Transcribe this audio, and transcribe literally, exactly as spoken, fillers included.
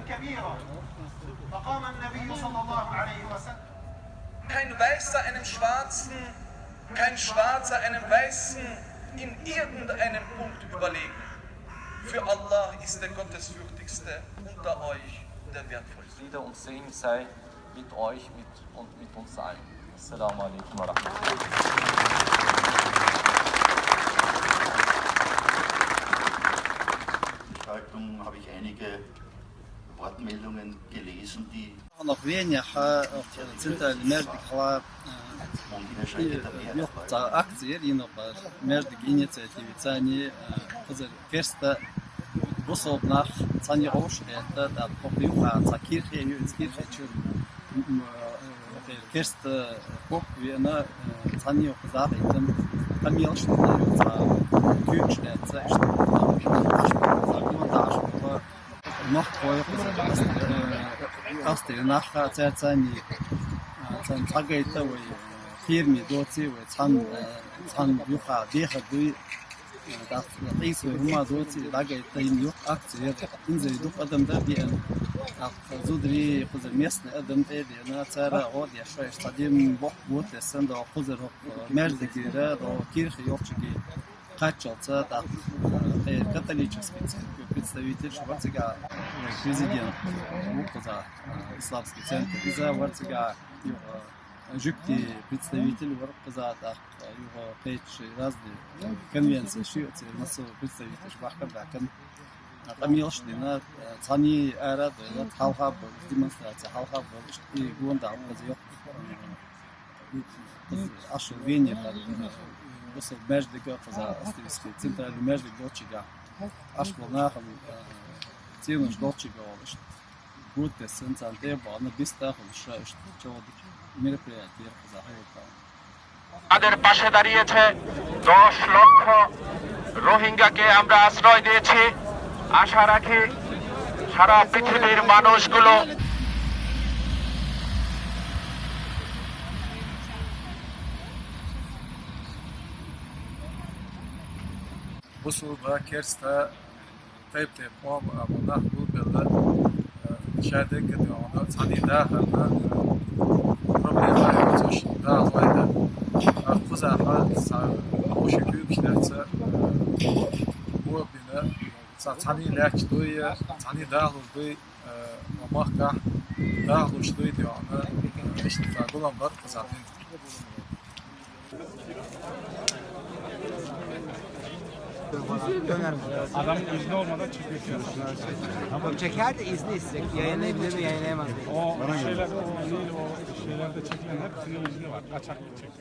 كبيرة. فقام النبي صلى الله عليه وسلم. Kein Weißer einem Schwarzen, kein Schwarzer einem Weißen in irgendeinem Punkt überlegen. Für Allah ist der Gottesfürchtigste unter euch der Wertvollste. Friede und Segen sei mit euch mit und mit uns allen. Assalamu alaikum wa rahmatullah. Veranstaltung habe ich einige Wortmeldungen gelesen, die Noch weniger, äh, auf der zentralen Märkte, äh, äh, noch aktiviert, je noch was Märkte Initiative, äh, also Kerste, Bus auf nach, Zani Rosch, äh, da, da, Kopf, Jucha, Zakirche, Kirche, Kerste, Kopf, wie, ne, Zani, Sache, dann, dann mir auch schon, Kühlschrank, Noch vorher, äh, aus der Nacht, äh, Zani, äh, Zani, Zagaita, wie, Firmi, Dozi, wie, Zan, äh, Zan, Jucha, Decha, Dui, äh, das, das ist, wie, Huma, Dozi, Lagaita, in Juch, Aktie, in sie, Duch, Adam, da, die, äh, auch so drei, für die meisten, Adam, der, der, na, Zara, oh, der Scheiß, Tadim, Bock, Boot, das sind doch, für die, äh, Märkte, da, Kirche, Jochige, Качалца, да, э, католический церкви представитель, варцига, э, президент, варцига, э, исламский центр, иза варцига, э, жюкти представитель, варцига, да, э, юго печи разные, э, конвенции, ши, массовый представитель, бахка, да, кон-, а, там ёш, дина, э, Цани ара, да, халха, демонстрация, халха, и гонда, да, Аш вени, бусу междига, фаза, астивиски, центральный междик дочига. Аш волнахам, э, ценуш дочига, олыш. Будте сенсан те, бана бистахам, ша, ш-, чего мероприятие, фаза, хайта. তাদের পাশে দাঁড়িয়েছে দশ লক্ষ রোহিঙ্গাকে আমরা আশ্রয় দিয়েছি। আশা রাখি সারা পৃথিবীর মানুষগুলো Бусурба керста тайп-тайп къом абуна хӀу белла, э, шадеккет гӀона цани дахарна, э, проблема яцуш дахлайда. Ахъузаха са гӀоши куьйкуш дерца, э, гуабина, са цани лач дуй, цани дахлуш дуй, э, махка дахлуш дуй диона, э, ишта гулам бар къазатин. Adam izni olmadan çekiyor. Tamam, çeker de izni isteyecek. Yayınlayabilir mi, yayınlayamaz mı? O şeyler, o, o şeylerde çekilen hepsinin izni var. Kaçak çekiyor.